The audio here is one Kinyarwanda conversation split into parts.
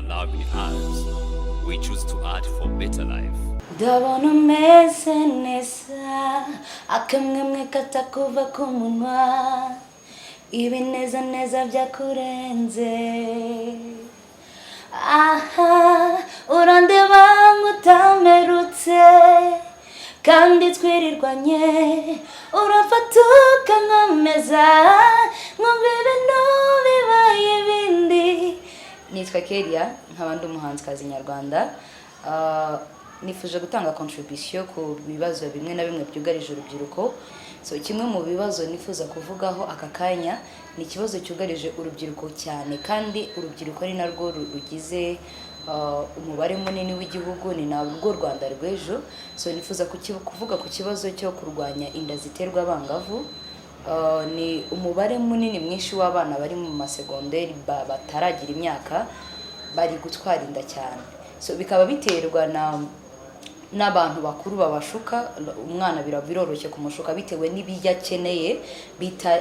Love in Arts. We choose to art for better life. Ndabona umeze neza, akamwemwe katakuva ku munwa, ibineza neza byakurenze. Aha urandeba nk'utamerutse kandi twirirwanye, urafata ukankomeza, nkumva ibintu bibaye ibindi. Nitwa Kelia, nkaba ndi umuhanzikazi nyarwanda. Nifuje gutanga contribution ku bibazo bimwe na bimwe byugarije urubyiruko. So kimwe mu bibazo nifuza kuvugaho aka kanya ni ikibazo cyugarije urubyiruko cyane, kandi urubyiruko ari narwo rugize umubare munini w'igihugu, ni narwo Rwanda rw'ejo. So nifuza kuvuga ku kibazo cyo kurwanya inda ziterwa abangavu. Ni umubare munini mwinshi w'abana bari mu masegonderi bataragira imyaka bari gutwara inda cyane. So bikaba biterwa na n'abantu bakuru babashuka. Umwana biroroshye kumushuka bitewe n'ibyo akeneye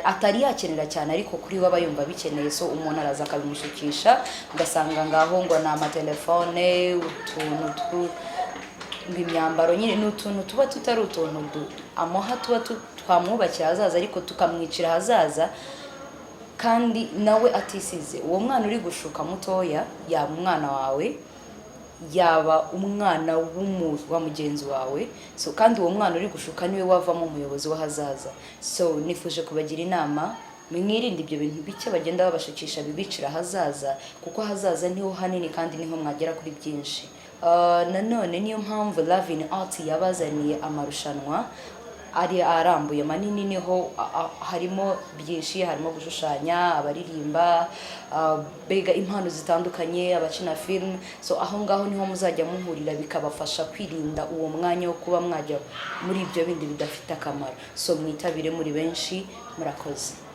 atari yakenera cyane, ariko kuri we aba yumva abikeneye. So umuntu araza akabimushukisha, ugasanga ngaho ngo ni amatelefone, utuntu ngo imyambaro nyine, ni utuntu tuba tutari utuntu amuha tuba twamwubakira ahazaza, ariko tukamwicira ahazaza kandi nawe atisize. Uwo mwana uri gushuka mutoya, yaba umwana wawe, yaba umwana wa mugenzi wawe. So kandi uwo mwana uri gushuka niwe wavamo umuyobozi w'ahazaza. So nifuje kubagira inama: mwirinde ibyo bintu bike bagenda babashukisha bibicira ahazaza, kuko ahazaza niho hanini kandi niho mwagera kuri byinshi. Nanone niyo mpamvu Love in Art yabazaniye amarushanwa ari arambuye manini, niho harimo byinshi, harimo gushushanya, abaririmba, mbega impano zitandukanye, abakina film. So aho ngaho niho muzajya muhurira, bikabafasha kwirinda uwo mwanya wo kuba mwajya muri ibyo bindi bidafite akamaro. So mwitabire muri benshi. Murakoze.